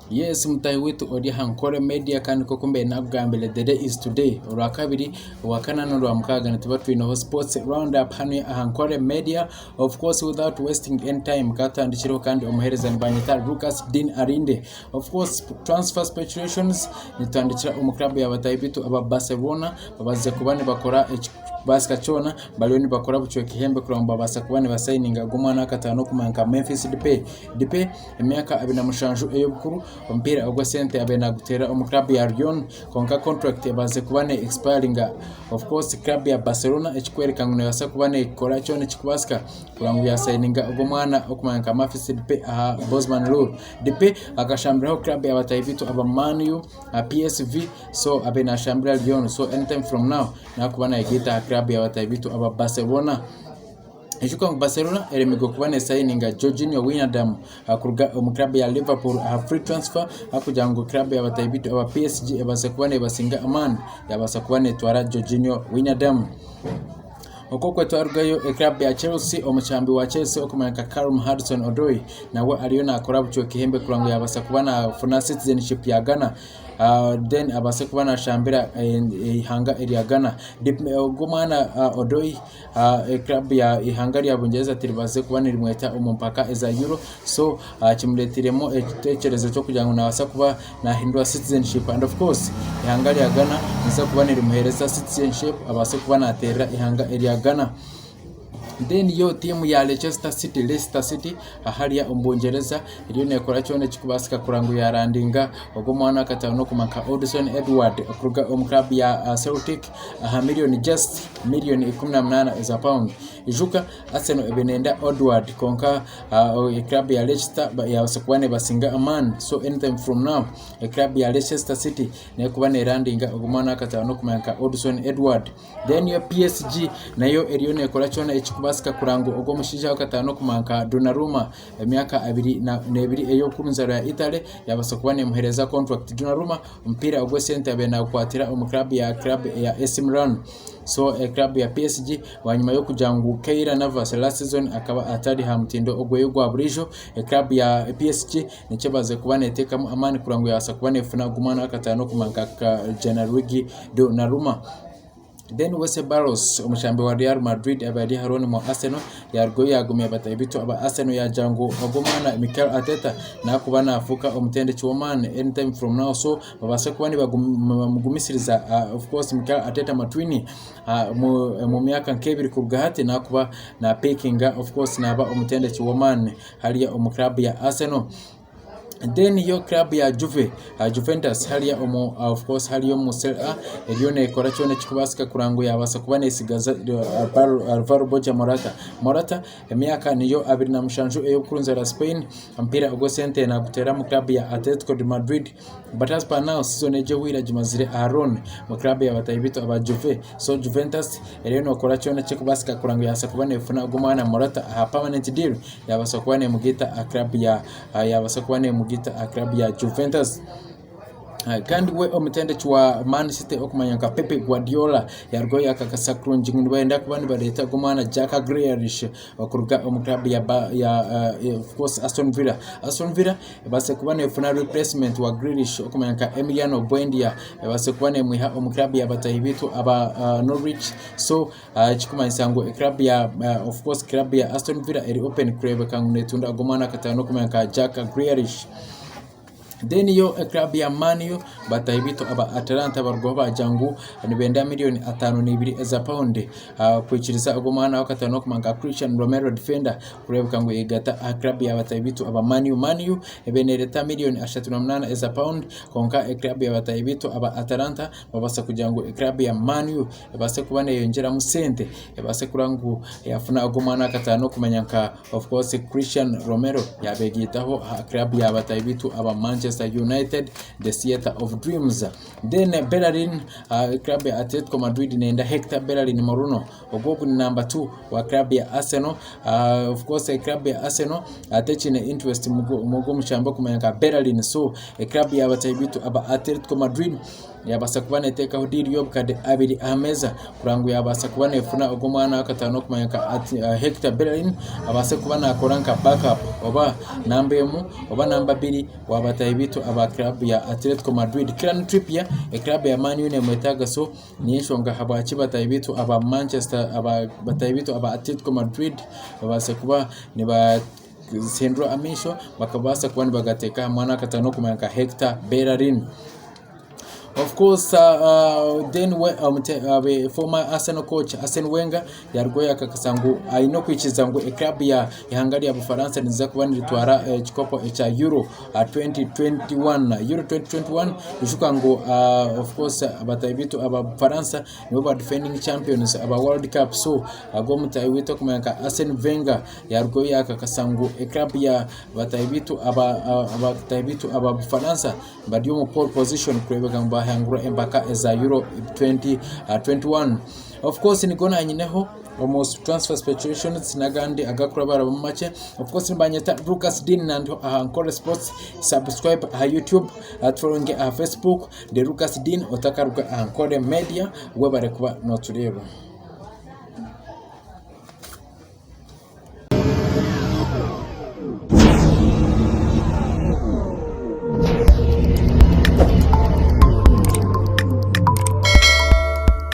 Yes mutaahi waitu ori aha Nkore Media kandi nk'oku mbaire naakugambire the day is today orwakabiri, orwakana n'orwamukaaga nituba twineho sports round up hanu aha Nkore Media of course without wasting any time ka tutandikireho kandi omuheereza nibanyeta Lucas Dean Arinde of course transfer speculations nitutandikira omu club ya bataahi baitu aba Barcelona babazize kuba nibakora ekirikubaasika kyona bariyo nibakora bucweka ihembe kureba ngu babaasa kuba nibasayininga ogu omwana w'akataano okumanya nka Memphis Depay. Depay emyaka 27 ey'obukuru, omupiira ogw'esente abaire naaguteera omu club ya Lyon kwonka contract ebaasize kuba ne expiringa. Of course club ya Barcelona ekikworeka ngu neebaasa kuba neekora kyona ekirikubaasika kureba ngu yaasayininga ogu omwana orikumanywa nka Memphis Depay aha Bosman Lure. Depay akashambiraho club ya bataahi baitu aba Man U, PSV so abaire naashambira Lyon so anytime from now naakuba naayegaita aha club ya bataahi baitu aba Barcelona. Ijuka ngu Barcelona eremirwe kuba nesayininga Georginio Wijnaldum kuruga omu club ya Liverpool aha free transfer ahakugira ngu club ya bataahi baitu aba PSG ebaase kuba nebasinga amaani yabaasa kuba netwara Georginio Wijnaldum. Okwo okwo twarugayo eclub ya Chelsea omukyambi wa Chelsea orikumanywa nka Callum Hudson Odoi nawe ariyo nakora bucweka ihembe kureba ngu yabaasa kuba nafuna citizenship ya Ghana. Then abaase kuba naashambira eihanga erya Ghana. Ogu omwana Odoi club ya ihanga rya Bungyereza tiribaasize kuba nirimweta omu mpaka eza Euro so kimureeteiremu ekiteekyerezo ky'okugira ngu naabaasa kuba naahindura citizenship and of course eihanga rya Ghana niriza kuba nirimuheereza citizenship abaase kuba naateerera eihanga erya Ghana. Then yo tiimu ya Leicester City, Leicester City hariya omu Bungyereza eriyo neekora kyona ekirikubaasika kureba ngu yaarandinga ogu omwana akatandika okumanywa nka Odson Edward kuruga omu club ya Celtic aha miriyoni just miriyoni 18 eza pawundi. Ijuka Arsenal ebaire neeyenda Edward kwonka club ya Leicester yaabaasa kuba neebasinga amaani so anytime from now club ya Leicester City neekuba neerandinga ogu omwana akatandika okumanywa nka Odson Edward. Then yo PSG nayo eriyo nekora kyona ekirikubaasika kureba ngu ogwo omushaija w'akataano okumanywa nka Donnarumma emyaka 22 ey'obukuru nzaarwa ya Italy yabaasa kuba nemuheereza contract. Donnarumma omupiira ogw'esente abaire nagukwatira omu club ya club ya AC Milan. So club ya PSG bwanyima y'okugira ngu Keylor Navas last season akaba atari aha mutindo ogweye ogwa buriijo, club ya PSG nikyo ebaasize kuba neteekamu amaani kureba ngu yabaasa kuba nefuna ogu omwana w'akataano okumanywa nka Gianluigi Donnarumma. Then we Ceballos omushambi wa Real Madrid abaire ari aha loan omu Arsenal yarugayo yagumya bataahi baitu aba Arsenal yagira ngu ogu omwana Mikel Arteta nakuba nafuuka omutendeki w'amaani anytime from now so babaase kuba nibamugumisiriza of course Mikel Arteta Matwini omu myaka nk'ebiri kuruga hati nakuba na pikinga of course naba omutendeki w'amaani hariya omu club ya Arsenal. Then yo club ya Juve, Juventus hariya omu of course hariya omu Serie A eriyo nekora kyona ekirikubaasika kureba ngu yabaasa kuba netsigaza Alvaro Borja Morata. Morata emyaka niyo 27 ey'obukuru nzaarwa Spain, omupiira ogw'esente naguteera omu club ya Atletico de Madrid but as per now season egi ehweire agimazire aha loan omu club ya bataahi baitu aba Juve. So Juventus eriyo nekora kyona ekirikubaasika kureba ngu yabaasa kuba nefuna ogu omwana Morata aha permanent deal yabaasa kuba nemugaita aha club ya yabaasa kuba nemugaita aha club ya Juventus. Kandi we omutendeki wa Man City okumanywa nka Pep Guardiola yarugaho yakakasa kurungi ngu nibenda kuba nibareeta ogu omwana Jack Grealish okuruga omu club ya, ya of course Aston Villa. Aston Villa ebaase kuba nefuna replacement wa Grealish okumanywa nka Emiliano Buendia ebaase kuba nemwiha omu club ya bataahi baitu aba Norwich so Ekirikumanyisa ngu club ya of course club ya Aston Villa eri open kureebeka ngu neetunda ogu omwana akataano okumanya nka Jack Grealish. Then yo club ya Man U bataahi baitu aba Atalanta barugaho baagira ngu nibenda miriyoni 52 eza pawundi kwikiriza ogu omwana w'akataano okumanya nka Christian Romero defender kureebeka ngu yayegata aha club ya bataahi baitu aba Man U. Man U ebaire nereeta miriyoni 38 eza pawundi kwonka club ya bataahi baitu aba Atalanta babaasa kugira ngu club ya Man U ebaase kuba neyongyeramu sente ebaase kureba ngu yafuna ogu omwana akataano okumanya nka of course Christian Romero yabegaitaho aha club ya bataahi baitu aba Manchester United the theatre of dreams. Then Bellerin club ya Atletico Madrid neyenda Hector Bellerin Moreno ogu ogu ni number 2 wa club ya Arsenal of course club ya Arsenal tekiine interest omu ogu omukyambi okumanya nka Bellerin so club ya bataahi baitu aba Atletico Madrid Yaabaasa kuba neeteekaho diiru y'obukadde abiri aha meeza kureba ngu yaabaasa kuba neefuna ogu omwana w'akataano orikumanywa nka Hector Bellerin abaase kuba naakora nka back up oba namba emwe oba namba abiri wa bataahi. bitu aba club ya Atletico Madrid. Kieran Trippier eclub ya Man U nemwetaaga so niyo enshonga ahabwaki bataahi baitu aba Manchester bataahi baitu aba Atletico Madrid babaase kuba nibahindura amaisho bakabaasa kuba nibagateeka aha mwana akatano orikumanywa nka Hector Bellerin. Of course then former Arsenal coach Arsene Wenger yarugaho yakakasa ngu aine okwikiriza ngu eclub ya ihanga rya Bufaransa niza kuba niritwara ekikopo ekya Euro 2021. Euro 2021 ijuka ngu of course bataahi baitu aba Bufaransa nibo ba defending champions aba World Cup so ago omutaahi waitu orikumanywa nka Arsene Wenger yarugaho yakakasa ngu eclub ya bataahi baitu aba baitu aba Bufaransa bari omu pole position kureebeka ngu baahangura empaka eza Euro 2021. Of course nigo nanyineho omu transfer speculations n'agandi agakurabarabamu makye. Of course nibanyeta Lucas Dean nandiho aha Nkore Sports, subscribe aha YouTube, tufollowinge aha Facebook, ndi Lucas Dean otakaruga aha Nkore Media, webare kuba notureeba.